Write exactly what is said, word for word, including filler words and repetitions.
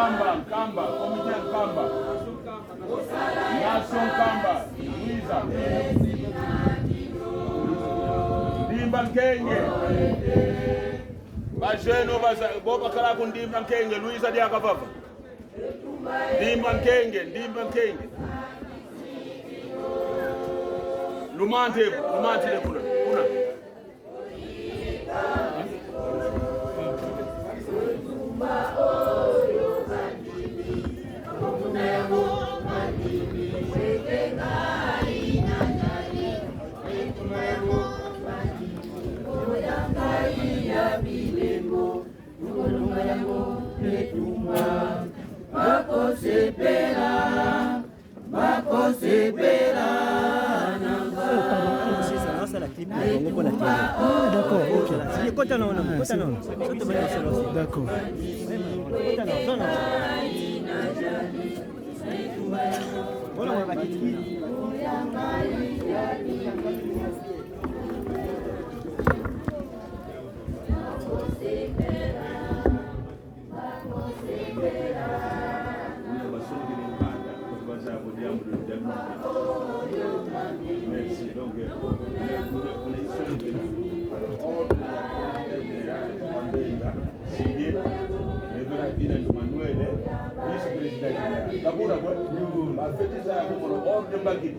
Nkamba, Nkamba, comité Nkamba. Nation Nkamba, Luiza. Ndimba Nkenge. Ba jeunes baza-, bo bakala ku Ndimba Nkenge, Luiza diaka vava. Ndimba Nkenge, Ndimba Nkenge. Lumante, lumantile kuna, kuna. D'accord, ok. D'accord. Signé, Révérend Dylan Emmanuel, vice-président général. Kabura kwa, bafeti za ya kumoro ordre mbaki.